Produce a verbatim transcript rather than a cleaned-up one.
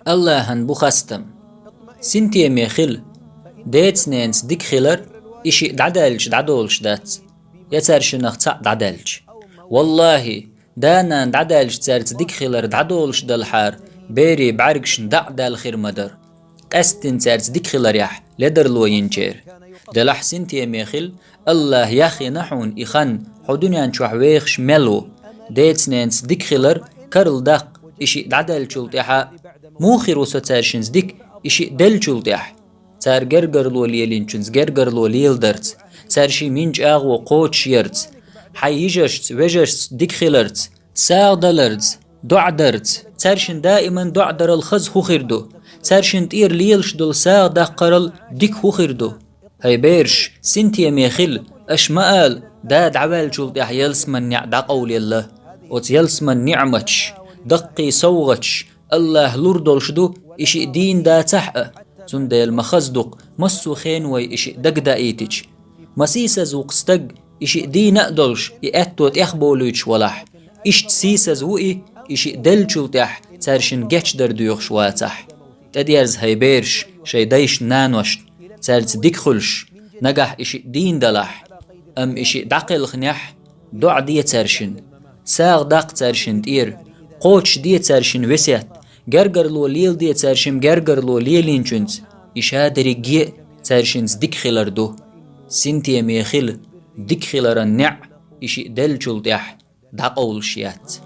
Аллахьан бу хастам. Синтеме хила. Деца-ненаца дика хилар, и шиъ дӀадаьлча дӀадолуш дац. Я цаьршиннах цхьаъ дӀадаьлча. Валлахьи, да-нана дӀадаьлча цаьрца дика хилар дӀадолуш далахьара, берийн бӀаьргашна дӀа а даьлла хир ма дара. Къаьсттина цаьрца дика хиларехь ледарло йинчеран. Делахь синтеме хила, Аллахьа яхйина хьуна и хан, хьо дуьнен чохь вехаш мел ву. Деца-ненаца дика хилар карладаккха, и шиъ дӀадаьллачул тӀаьхьа. Муха хир ву со цаьршинца дика, и шиъ деллачул тӀаьхьа? Цара гергарло лелийначуьнца гергарло леладарца, цаьршинна йина чӀагӀо кхочушъярца, хьайн йижаршца, вежаршца дика хиларца, сагӀа даларца, доӀа дарца. Цаьршинна даиман доӀа дарал хаза хӀун хир ду? Цаьршинна тӀера лелаш долу сагӀа даккхарал дика хӀун хир ду? ХӀай бераш, синтеме хила, аша ма ала, да дӀаваьллачул тӀаьхьа ялсаманин неӀ дӀакъовлаелла. Оцу ялсаманин ниӀматаш, даккхий совгӀаташ, Аллахьа лур долуш ду, и шиъ дийна дацахь а. Цундела ма хаза ду-кх массо а хенахь вай и шиъ дагадаийтича. Ма сийсаза ву-кх стаг, и шиъ дийна а долуш, и аьтто тӀехбовлуьйтуш валахь. Иштта сийсаза ву и, и шиъ деллачул тӀаьхьа цаьршинна гечдар доьхуш вацахь. ТӀедерза, хӀай бераш, шайн дайшна, наношна, цаьрца дика хуьлуш, нагахь и шиъ дийна далахь. Амма и шиъ дӀакхелхинехь, доӀа де цаьршинна, сагӀа даккха цаьршинна тӀера, кхочушде цаьршинна весет, гергарло леладе цаьршимма гергарло лелийначуьнца, и шадерриге а цаьршинца дика хилар ду. Синтеме хила, дика хиларан неӀ и шиъ деллачул тӀаьхьа дӀакъовлуш яц.